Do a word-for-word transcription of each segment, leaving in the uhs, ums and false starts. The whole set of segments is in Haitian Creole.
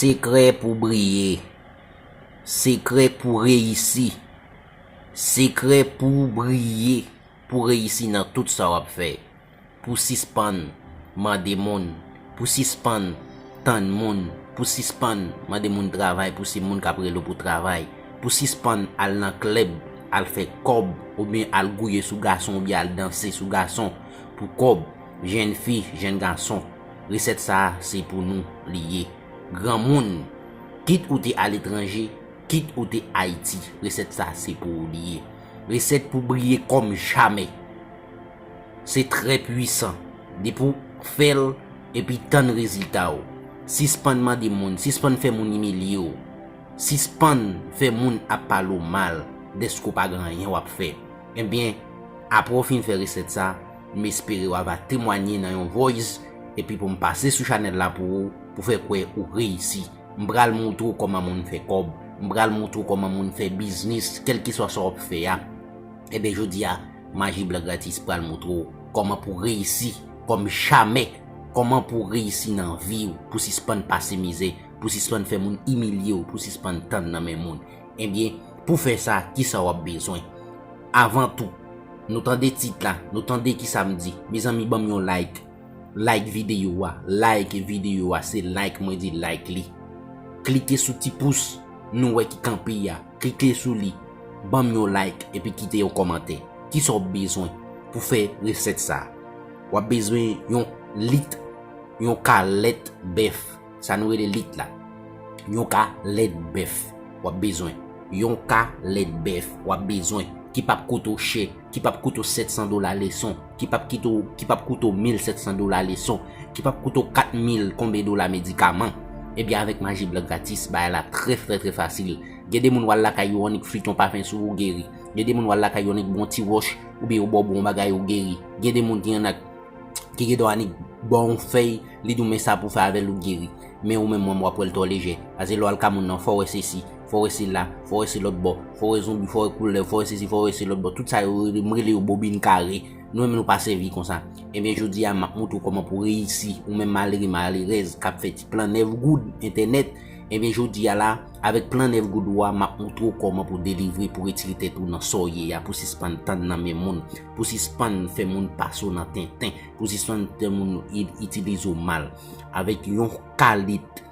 Sekrè pou briye. Sekrè pou reyisi. Sekrè pou briye. Pou reyisi nan tout sa w ap fè. Pou sispann mande moun. Pou sispann tann moun. Pou sispann mande moun travay pou se moun k ap rele w pou travay. Pou sispann al nan klèb, al fè kòb, oubyen al gouye sou gason, oubyen al danse sou gason pou kòb. Jèn fi, jèn gason, resèt sa a se pou nou li ye. Granmoun, kit ou te aletranje, kit ou te Ayiti, resèt sa a se pou ou li ye. Resèt pou briye kòm jamè. Se trè pwisan. Depi w fè l epi tann rezilta w. Sispann mande moun, sispann fè moun imilye w. Sispann fè moun ap pale w mal dèske w pa gen anyen w ap fè. Ebyen, apre w fin fè resèt sa, m espere w ava temwanye nan yon voice epi pou m pase sou chanèl la pou ou, pou fè kwè ou reyisi. M pral moutre w kòman moun fè kòb. M pral moutre w kòman moun fè biznis, kèlkeswa sa w ap fè a. Ebyen, jodi a, Maji Blan Gratis pral moutre w kòman pou reyisi kòm jamè, kòman pou reyisi nan vi w, pou sispann pase mizè, pou sispann fè moun imilye w, pou sispann tann nan men moun. Ebyen, pou fè sa, kisa w ap bezwen? Avan tou, nou tande tit la, nou tande kisa m di. Mezanmi, ban m yon like. Like videyo a, like videyo a, se like mwen di like li. Klike sou ti pous nou wè ki kanpe a, klike sou li, ban m yon like epi kite yon kòmantè. Kisa w bezwen pou fè resèt sa a? W ap bezwen yon lit, yon kalèt bèf, sa nou rele lit la. Yon kalèt bèf w ap bezwen. Yon kalèt bèf w ap bezwen ki p ap koute w chè, ki p ap koute w sèt san dola leson, ki p ap kite w, ki p ap koute w mil sèt san dola leson, ki p ap koute w kat mil konbyen dola medikaman. Ebyen, avèk Maji Blan Gratis, bagay la trè, trè, trè fasil. Gen de moun w al lakay yo, annik flit yon pafen sou ou, geri. Gen de moun w al lakay yo, annik bon ti wòch, oubyen yo ba w bon bagay, ou geri. Gen de moun ki annik ki gen dwa annik ba w yon fèy, li di w men sa pou w fè avè l, ou geri. Men ou menm, mwen, w ap wè l twò lejè. Paske lè w al ka moun nan, fò w wè sesi, fò w wè sila, fò w wè se lòt bò, fò w wè zonbi, fò w wè koulèv, fò w wè sesi, fò w wè se lòt bò. Tout sa yo, m rele yo bobin kare. Nou menm, nou pa sèvi konsa. Ebyen, jodi a, m ap montre w kòman pou w reyisi, ou menm malere, malerèz, k ap fè ti plan nèf goud, entènèt. Ebyen, jodi a la, avèk plan nèf goud ou a, m ap montre w kòman pou w delivre, pou w retire tèt ou nan sa w ye a, pou w sispann tann nan men moun, pou w sispann fè moun pase w nan tenten, pou w sispann fè moun i-, itilize w mal. Avèk yon kalèt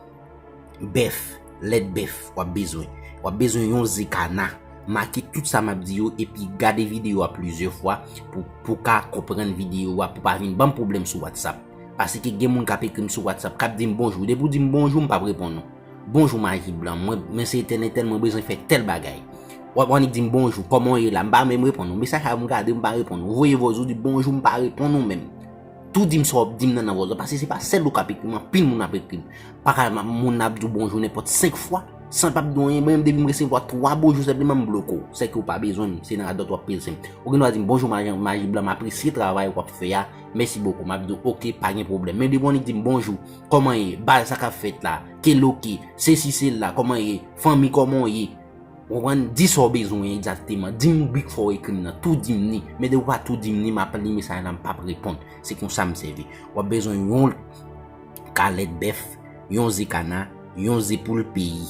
bèf, lèt bèf, w ap bezwen. W ap bezwen yon ze kana. Make tout sa m ap di yo, epi gade videyo a plizyè fwa pou, pou w ka konprann videyo a, pou w pa vin ban m pwoblèm sou WhatsApp. Paske gen moun k ap ekri m sou WhatsApp, k ap di m bonjou. Depi w di m bonjou, m p ap reponn ou. Bonjou, Maji Blan. Mwen, mwen se entèl entèl, mwen bezwen fè tèl bagay. W ap annik di m bonjou, kòman w ye la? M pa menm reponn ou. Mesaj sa yo m gade, m pa reponn ou. Ou voye vòz ou di bonjou, m pa reponn ou menm. Tou di m sa w ap di m nan, nan vòz ou. Paske se pa sèl ou k ap ekri m, anpil moun ap ekri m. Pa ka moun ap di w bonjou nenpòt senk fwa, san l p ap di w anyen. Mwen menm, depi m resevwa twa bonjou senpleman, m bloke w. Sèke w pa bezwen m, se nan radòt w ap peze m. Ou gen dwa di m bonjou, Maji, Maji Blan, m apresye travay w ap fè a. Mèsi bokou. M ap di w oke, pa gen pwoblèm. Men depi w annik di m bonjou, kòman ye? Baz, sa k ap fèt la? Keloke? Sesi, sela, kòman ye? Fanmi, kòman w ye? Ou konprann? Di sa w bezwen egzakteman. Di m bik fò w ekri m nan. Tou di m ni. Men depi w pa tou di m ni, m ap li mesaj la, m p ap reponn. Se konsa m sèvi. W ap bezwen yon kalèt bèf, yon ze kana, yon ze poul peyi.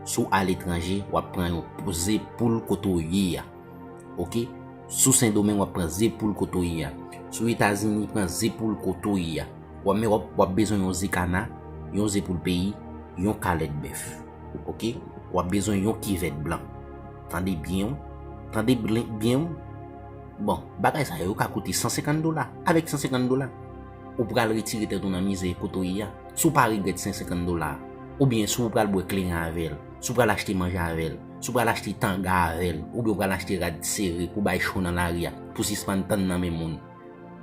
Si w aletranje, w ap pran yon ze poul kote w ye a. Oke? Si w Sendomeng, w ap pran ze poul kote w ye a. Si w Etazini, pran ze poul kote w ye a. W ap, men w ap, w ap bezwen yon ze kana, yon ze poul peyi, yon kalèt bèf. Oke? W ap bezwen yon kivèt blan. Tande byen, wi. Tande blen-, byen, wi. Bon, bagay sa yo ka koute san senkant dola. Avèk san senkant dola, ou pral retire tèt ou nan mizè kote w ye a. Si w pa regrèt san senkant dola, oubyen si w pral bwè kleren avè l, si w pral achte manje avè l, si w pral achte tanga avè l, oubyen w pral achte rad sere pou bay cho nan lari a, pou sispann tann nan men moun,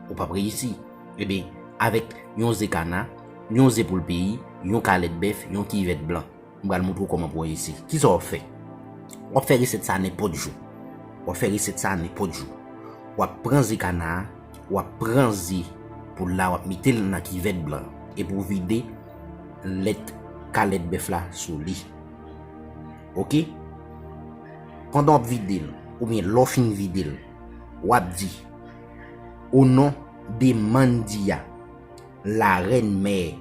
ou p ap reyisi. Ebyen, avèk yon ze kana, yon ze poul peyi, yon kalèt bèf, yon kivèt blan, m pral montre w kòman pou w reyisi. Kisa w ap fè? W ap fè resèt sa a nenpòt jou. W ap fè resèt sa a nenpòt jou. W ap pran ze kana a, w ap pran ze poul la, w ap mete l nan kivèt blan. Epi w vide lèt kalèt bèf la sou li. Oke? Pandan w ap vide l, oubyen lè w fin vide l, w ap di, au nom de Mandia, la reine mère,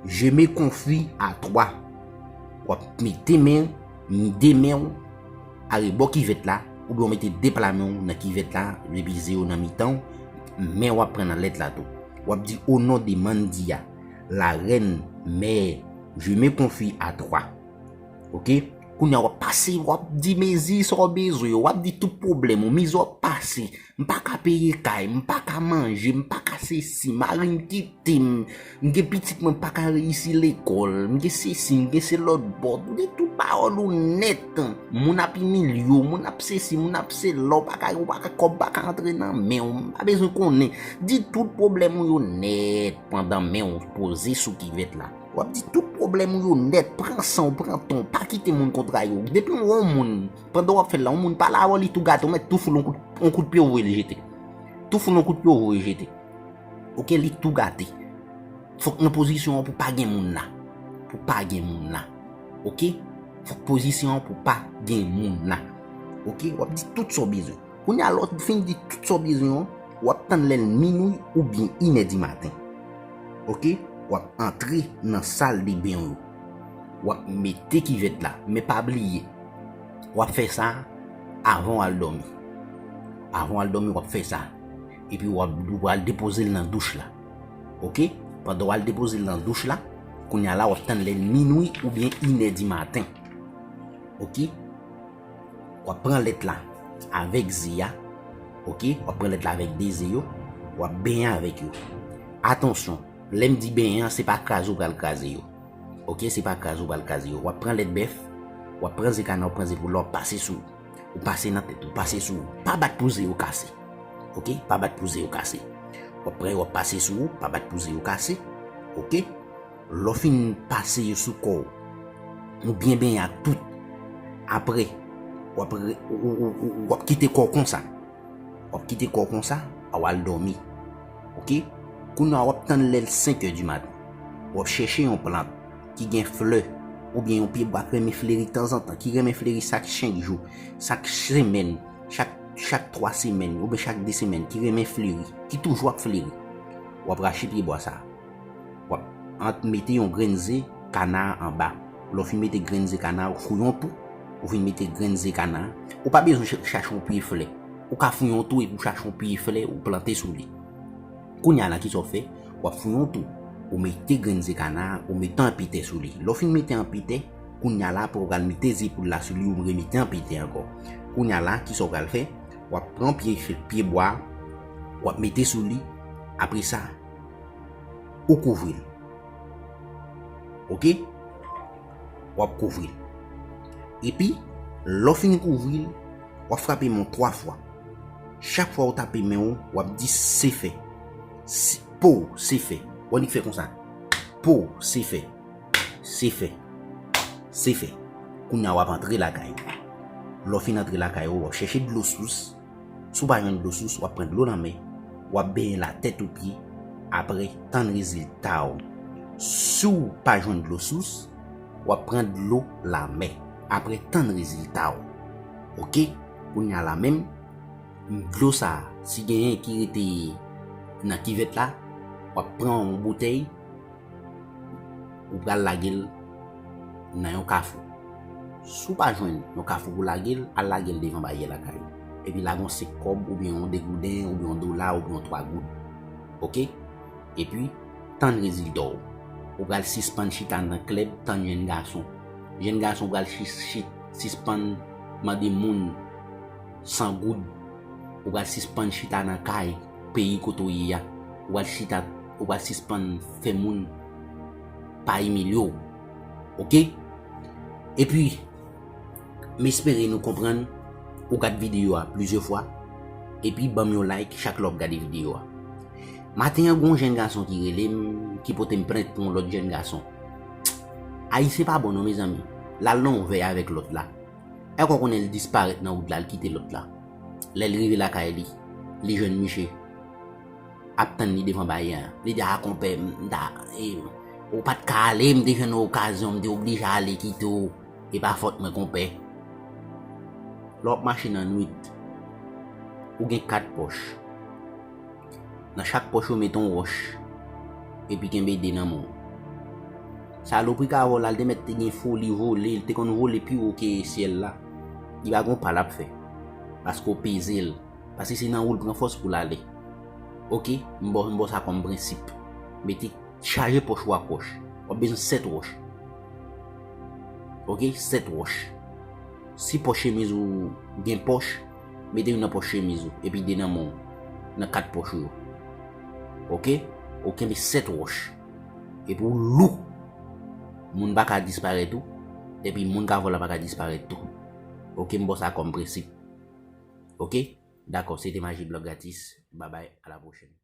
je me confie à toi. W ap mete men, de men w arebò kivèt la, oubyen w mete de pla men w nan kivèt la, epi ze yo nan mitan w, men w ap pran nan lèt la tou. W ap di, au nom de Mandia, la reine mère, je me confie à toi. Oke? Kounye a w ap pase, w ap di mezi sa w bezwen yo, w ap di tout pwoblèm ou, mizè w ap pase. M pa ka peye kay, m pa ka manje, m pa ka sesi, mari m kite m, m gen pitit mwen pa ka reyisi lekòl, m gen sesi, m gen se lòt bò, m gen tout pawòl ou nèt. Moun ap imilye w, moun ap sesi, moun ap sela, w pa ka, w pa ka, kòb pa ka antre nan men w, m pa bezwen konnen. Di tout pwoblèm ou yo nèt pandan men w poze sou kivèt la. W ap di tout pwoblèm ou yo nèt, pran san w, pran tan w, pa kite moun kontrarye w. Depi w wè yon moun, pandan w ap fè l la, yon moun pale avè w, li tou gate, w mèt tou foul yon kout, yon kout pye w voye l jete. Tou foul yon kout pye w voye jete. Oke, li tou gate. Fòk nan pozisyon an pou pa gen moun la. Pou pa gen moun la. Oke? Fòk pozisyon an pou pa gen moun la. Oke? W ap di tout sa w bezwen. Kounye a, lè w fin di tout sa w bezwen an, w ap tann lè l minwi oubyen inè di maten. Oke? W ap antre nan sal de ben w yo. W ap mete kivèt la, men pa bliye, w ap fè sa avan w al dòmi. Avan w al dòmi, w ap fè sa. Epi w ap, w al depoze l nan douch la. Oke? Pandan w al depoze l nan douch la, kounye a la, w ap tann lè l minwi oubyen inè di maten. Oke? W ap pran lèt la avèk ze a. Oke? W ap pran lèt la avèk de ze yo. W ap benyen avèk yo. Atansyon, lè m di benyen an, se pa kraze w pral kraze yo. Oke? Se pa kraze w pral kraze yo. W ap pran lèt bèf, w ap pran ze kana, w ap pran ze poul la, w ap pase sou ou. Ou pase nan tèt ou, pase sou ou. Pa bat pou ze yo kase. Oke? Pa bat pou ze yo kase. W ap pran yo, w ap pase sou ou, pa bat pou ze yo kase. Oke? Lè w fin pase yo sou kò w, ou byen benyen ak tout. Apre, w ap re-, ou, ou, ou, ou, w ap kite kò w konsa. W ap kite kò w konsa, a w al dòmi. Oke? Kounye a, w ap tann lè l senk è di maten. W ap chèche yon plant ki gen flè, oubyen yon pyebwa k renmen fleri tanzantan, ki renmen fleri chak senk jou, chak semèn, chak, chak twa semèn, oubyen chak de semèn, ki renmen fleri, ki toujou ap fleri. W ap rache pyebwa sa a. W ap ant-, mete yon grenn ze kana anba. Lè w fin mete grenn ze kana, ou fouye yon twou, ou fin mete grenn ze kana. Ou pa bezwen ch-, chache yon pye flè. Ou ka fouye yon twou epi w chache yon pye flè, ou plante sou li. Kounye a la, kisa w fè? W ap fouye yon twou, ou mete grenn ze kana, ou mete anpil tè sou li. Lè w fin mete anpil tè, kounye a la, apre w pral mete ze poul la sou li, ou remete anpil tè ankò. Kounye a la, kisa w pral fè? W ap pran pye, pye bwa, w ap mete sou li. Apre sa, ou kouvri l. Oke? W ap kouvri l. Epi, lè w fin kouvri l, w ap frape men w twa fwa. Chak fwa w tape men w, w ap di se fè. Si, po, se fè. W annik fè konsa. Po, se fè. Se fè. Se fè. Kounye a w ap antre lakay ou. Lè w fin antre lakay ou, w ap chèche dlo sous. Si w pa jwenn dlo sous, w ap pran dlo lanmè, w ap benyen l atè tou pye, apre tann rezilta w. Si w pa jwenn dlo sous, w ap pran dlo lanmè, apre tann rezilta w. Oke? Kounye a la menm, dlo sa a, si genyen ki rete nan kivèt la, w ap pran yon boutèy, ou pral lage l nan yon kafou. Si w pa jwenn yon kafou pou lage l, al lage l devan baryè lakay ou. Epi lage yon senk kòb, oubyen yon de gouden, oubyen yon dola, oubyen yon twa goud. Oke? Epi, tann rezilta w. Ou pral sispann chita nan klèb tann jèn gason. Jèn gason pral chi-, chi-, sispann mande moun san goud. Ou pral sispann chita nan kay peyi kote w ye a. Ou pral chita, ou pral sispann fè moun pa imilye w. Oke? Epi, m espere nou konprann, ou gad videyo a plizyè fwa, epi ban m yon like chak lè w ap gade videyo a. Maten an, gen yon jèn gason ki rele m, ki pote m plent pou yon lòt jèn gason. Ayisyen pa bon non, mezanmi. L al nan yon vèy avèk lòt la. Èske w konnen l disparèt nan wout la, l kite lòt la? Lè l rive lakay li, li jwenn misye ap tann li devan baryè a. Li di, "A, konpè, m ta, e, ou pa t ka ale, m te jwenn yon okazyon, m te oblije ale kite w. E pa fòt mwen, konpè." Lè w ap mache nan nwit, ou gen kat pòch. Nan chak pòch ou mete yon wòch, epi kenbe de nan men w. Salopri ka vòlè, l te mèt te gen foli vole, l te konn vole pi wo ke syèl la. Li pa gon pa l ap fè. Paske w peze l. Paske se nan ou l pran fòs pou l ale. Oke, m ba w, m ba w sa kòm prensip. Mete, chaje pòch ou ak wòch. W ap bezwen sèt wòch. Oke, sèt wòch. Si pòch chemiz ou gen pòch, mete youn nan pòch chemiz ou, epi de nan men w, nan kat pòch ou yo. Oke? Ou kenbe sèt wòch. Epi ou lou. Moun pa ka disparèt ou, epi moun ka vòlè pa ka disparèt tou. Oke, m ba w sa kòm prensip. Oke? Dakò, se te Maji Blòk Gratis. Babay, a la pwochèn.